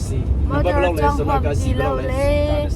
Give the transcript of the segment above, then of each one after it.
Motor cawng huam ti lo le.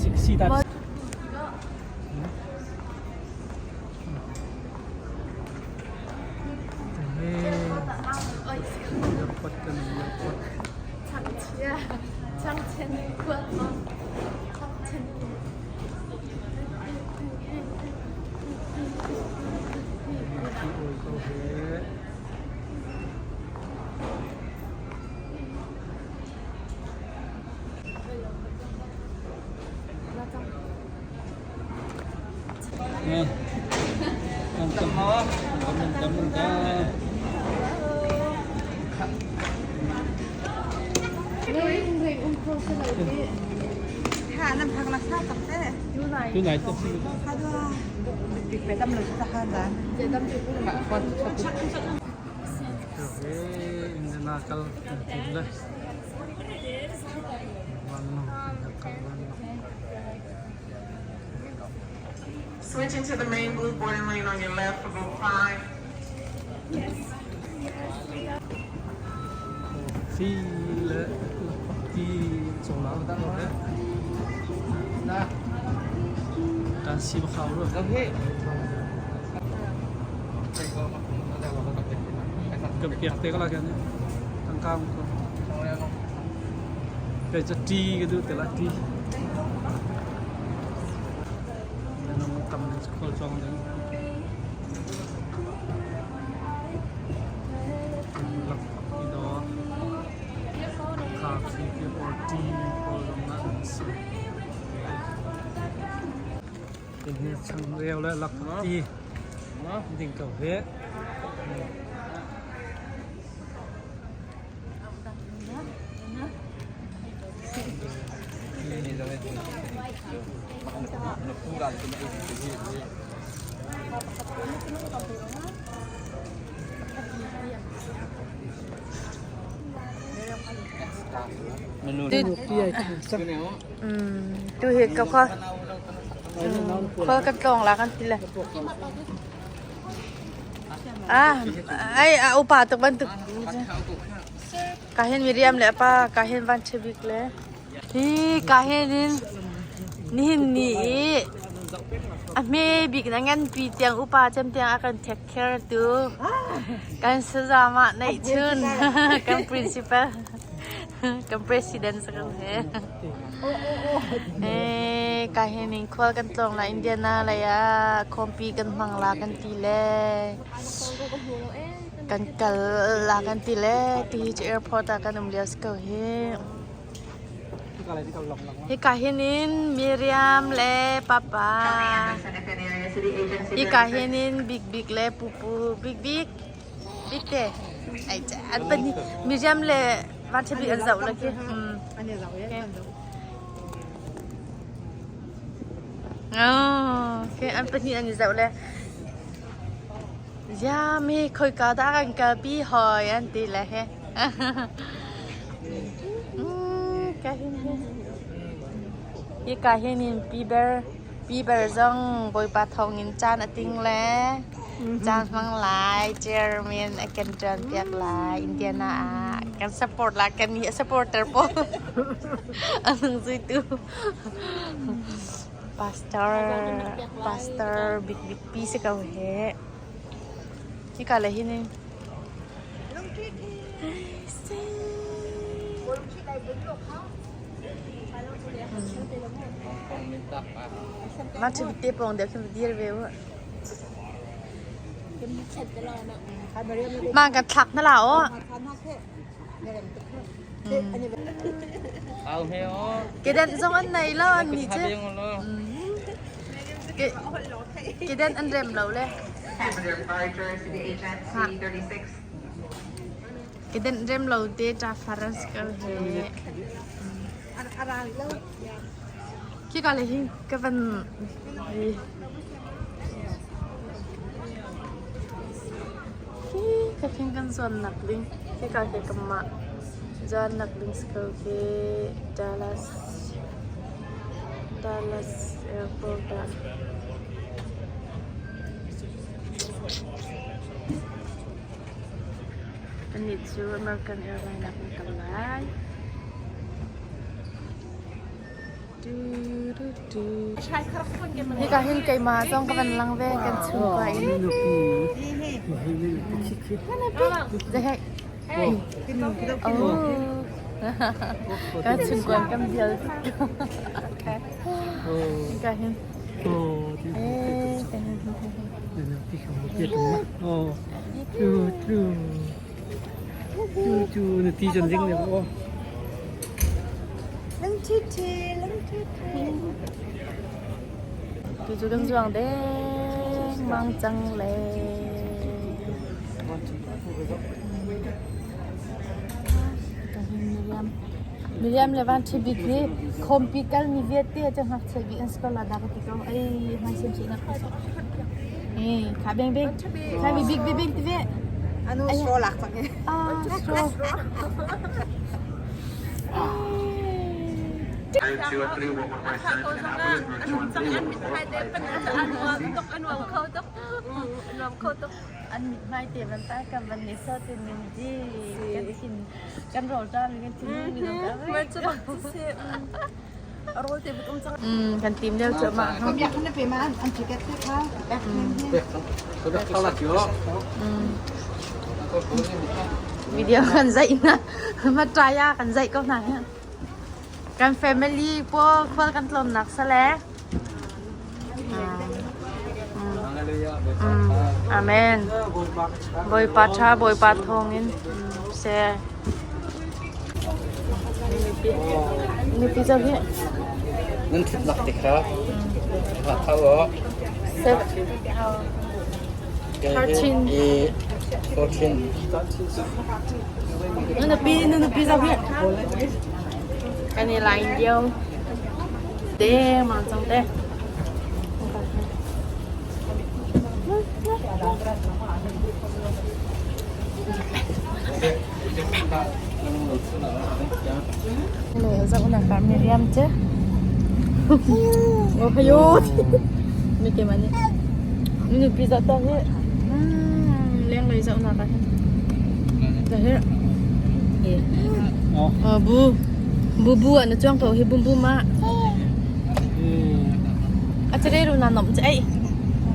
Switch into the main blue boarding lane on your left for group 5. Coffee le ti cawla ko he. Kan si khau ro. Kan piak te ka la kan. Tangka ko. Kai cha tea ka du te la tea. Minung tam khual cawng ding. Lakphak i dawr. Coffee te pawl tea pawl zong ah an si. Hihi changreu le lakphak tea ding ko hi. Tu hi ka khua khua kan tlawng la kan ti le. Ah, ai a upa tuk bantuk. Ka hin Miriam le apa ka hin Van Chebik le. Hi ka hin in nihin ni i a hme bik na ngan pi tiang upa cem tiang a kan take care tu kan sazama neih chun kan principal kan president sa kan he. Eh ka hin in khual kan tlawng la Indiana lei ah khawmpi kan hmang la kan ti le. Kan kal la kan ti le ti hi cu airport ah kan um lio si ko hi. Hika hin in Miriam le Papa. Hika hin in Big Big le Pupu Big Big Big te. Ai cha an pahnih Miriam le Van Bik an zoh la khi. Oh, okay, an pahnih an i zoh le. Ya mi khoika dah kan kalpi hoi an ti le he. Ka hin hi. Hi ka hin in piber piber zong Bawipa thawng in caan a ting le caan hmang lai chairman a kan ṭuan piak lai Indiana ah kan support la kan hi a supporter pawl a nung zuitu Pastor Pastor big big pi si ko he. Hika le hi ni. Mah cu te pawng deuh khin dir ve u. Mah kan thlak na la aw. Kedan zong an nei lo an nih cu. Kedan an rem lo le. Kedan rem lo te ta faras ka he. Khi ka le hi ka van Hi ka khin kan zuan nak ding hika hi kanmah zuan nak ding si ko hi Dallas Dallas Airport ah. Anih cu American Airlines ah kan kal lai. Hika hin keimah zong ka van lang ve kan chungkua in. Zahei. Oh. Kan chungkua kan bial. Okay. Hika hin. Eh, Tu cu kan zuang dengmang cang le. Miriam le Van Ṭhi Bik hi khawmpi kalmi vialte cu ngakchia bik an si ko la dah ka ti ko. Ei, hmai sim sih na Eh, kha beng beng. Kha bi bik bi beng ti ve. Anu straw lak cang eh. Ah, straw. An mithmai te van ta kan van ni so tin min ji kan thin kan rol ta mi kan thin mi dong ta Mai cu bak cu si. Rawl te but um cang. Kan tim leo cu ma. Biak na pe ma an ticket te kha. Video kan zaih na ma try kan zaih ko hna hi. Kan family pawl khual kan tlawnnak sale. Amen. Bawipa ṭha, Bawipa thawngin seh. Mipi zoh hi. Nan ṭhutnak te kha thau aw. 13. 14. Nupi nupi zoh hi. Kan i line lio. Te mang cang te. Le zoh na ka Miriam che. Oh hayo. Mi ke mani. Nupi zoh ta hi. Leng lei zoh na ka hi. Ta hi. Oh bu. Bu bu ah na chuang ko hi bum bum ah. A chere ru na nom che ai.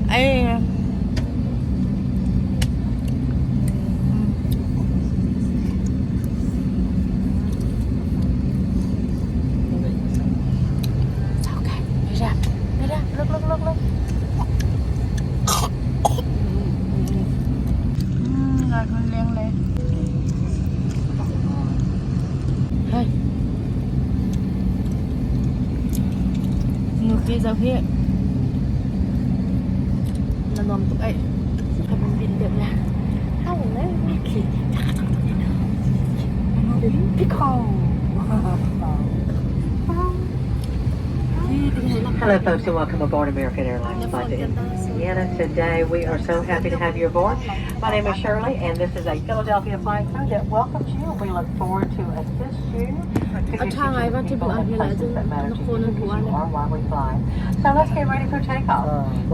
Ai. Okay, Miriam, Miriam, look, look, look, look. Ngai hun leng le. Hey. Nupi zoh hi na nuam tuk ai. Ka bum bin deuh la. Hello, Mickey. Pickle. Hello, folks, and welcome aboard American Airlines flight to Indiana. Today, we are so happy to have you aboard. My name is Shirley, and this is a Philadelphia flight crew that welcomes you. We look forward to assist you to get you to the people and places that matter to you because you are why we fly. So let's get ready for takeoff.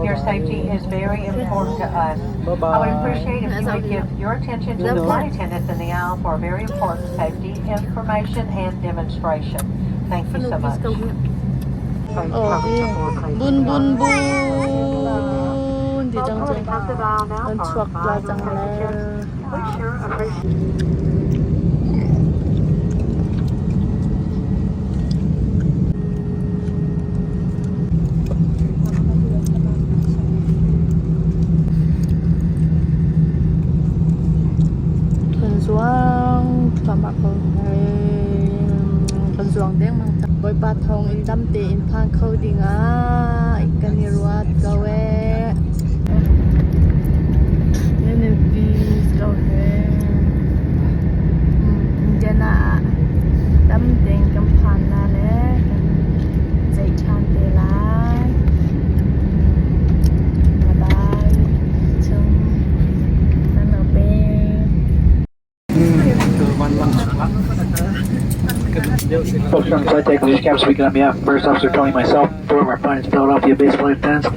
Your safety is very important to us. I would appreciate if you would give your attention to the flight attendants in the aisle for very important safety information and demonstration. Thank you so much. Oh, bun bun bun ti cang cu. Kan chuak la cang le. We sure appreciate Kan zuang thluahmah ko. Kan zuang dengmang cang. Bawipa thawng in dam tein phan kho ding ah kan i ruat ko ee. Ninipi ko he. Indiana ah dam tein kan phan na le kan zeih ṭhan te lai. Bye bye. Chung nan lo pe. Folks from Flight Tech News Cap speaking on behalf of First Officer Tony, myself, four of our finest Philadelphia-based flight attendants.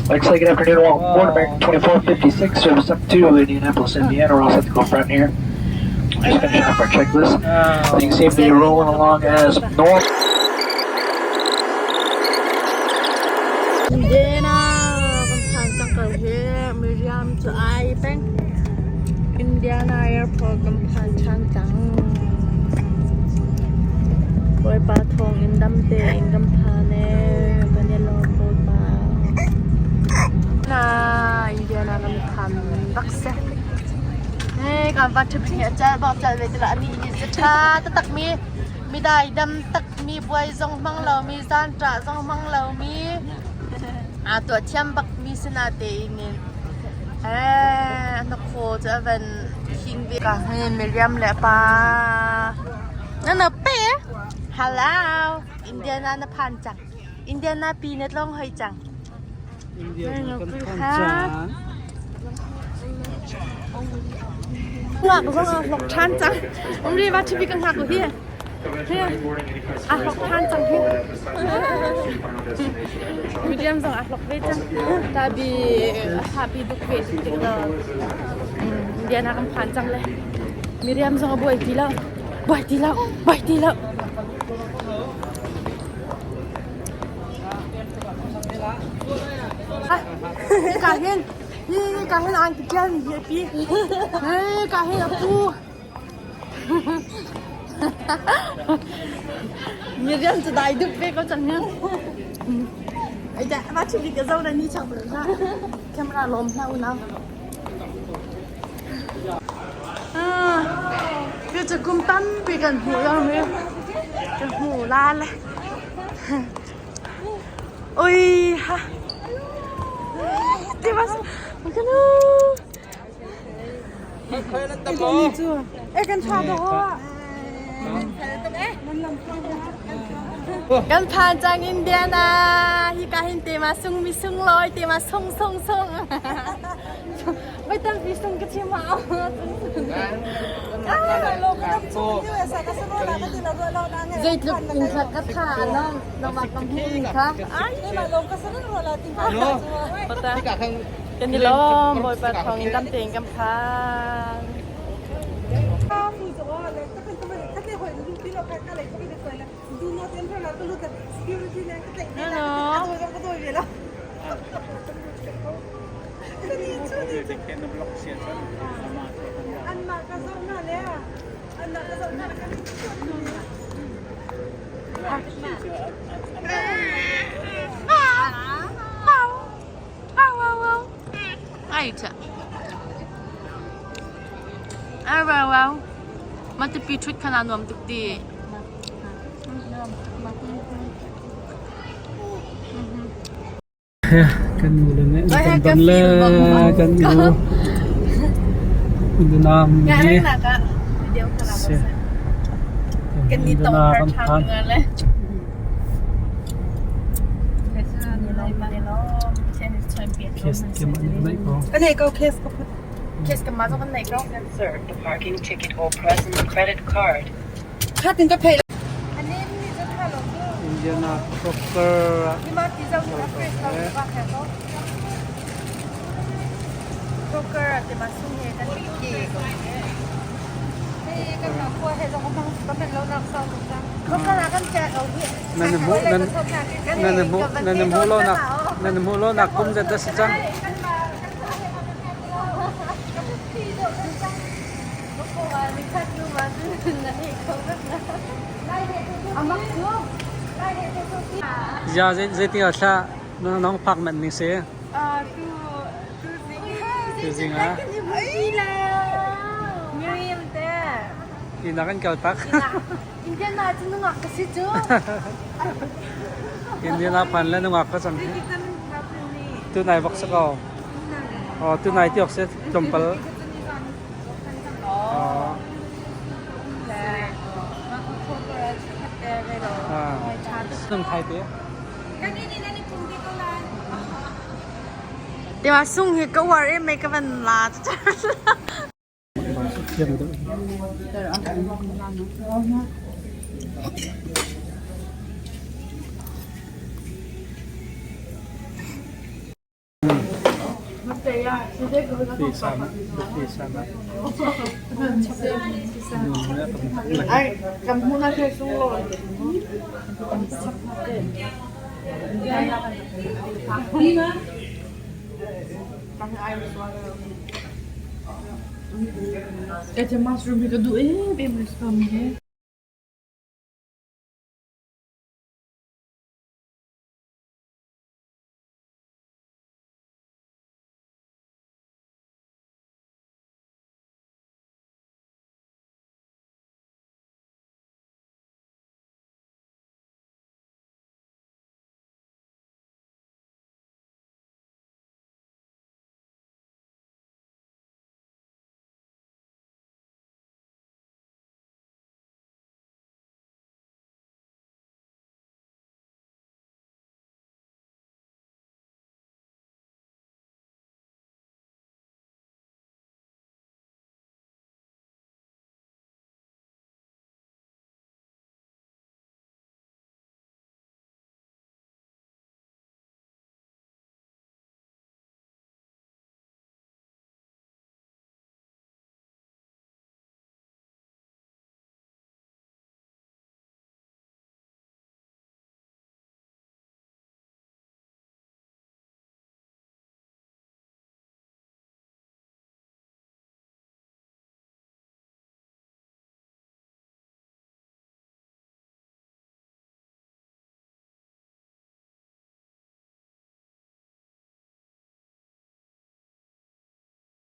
Like to say good afternoon, all aboard American 2456, service up to Indianapolis, Indiana. We're all set to go front here. Just finishing up our checklist. Things seem to be rolling along as normal. ei peng. Indiana Airport kan phan ṭhan cang. Bawipa thawng in dam tein kan phan ee. Kan i lawm Bawipa. Na Indiana kan phan bak si. Hey, kan van ṭhip hi a cal bak cal ve tila ani hi si ṭha taktak mi midai dam tak mi buai zong hmang lo mi zan ṭah zong hmang lo mi aa tuah thiam bak mi si na tein in eh hnakhaw cu a van khing ve ka hi Miriam le pa na na pe hello Indiana na phan cang Indiana pi na tlong hoi cang Indiana kan phan cang. Ngak zong a hlok ṭhan cang. Umri va ṭhibi ka ngak hi. Hi a hlok ṭhan cang hi. Medium zong a hlok ve cang. Tabi happy duk ve tuk tik lo. Indiana kan phan cang le. Miriam zong a buai ti lo. Buai ti lo. Buai ti lo. Ka hin hi ka hin an tial mi hi pi hei ka hin a pu mi rian cu dai dup ve ko cang hian ai da ma chu bi ka zo na ni chak bro na camera lom hna unau ah cu kum tampi kan hmu lo mi ka hmu la le Ui ha. Ti mas. Magano. Eh kan tha do Kan phan cang Indiana. Hi ka hin te ma sung mi sung loi te ma sung sung sung. Vai tam pi sung ka chim ma. Zeitluk in kha ka tha no nangmah ka hmuh ning kha. Kan i lawm Bawipa thawng in dam tein kan phan. Ai cha. Ai wow wow. Matupi thut khana nuam tuk ti. Kan nu le nih kan don le kan nu Indonam hi si Indonam kan phan. Case ke man nei ko. Anei ko case ko. Case ka ma zo kan nei ko. Insert the parking ticket or present credit card. Khatin ka phei. Indiana Crocker. Crocker te ma sung he kan ki. Crocker kan cha ko hi. Nan mu nan nan mu nan mu lo nak nan mu lo nak kum zat da si cang. Ya zei zei ti thla nong phak man ning si. Tu zing ah. Miriam te. Ina kan kal tak. Indian na cu nungak ka si cu. Indian na phan le nungak ka cang. Tu nai bak sa ko. Oh, tu nai ti ok se tlawmpal. Oh. Ah. Nung thai te. Te ma sung hi ka war e mai ka van la cha. Ai, kam huna ke sung lo. Kei cu mushroom hi ka duh em em mi he.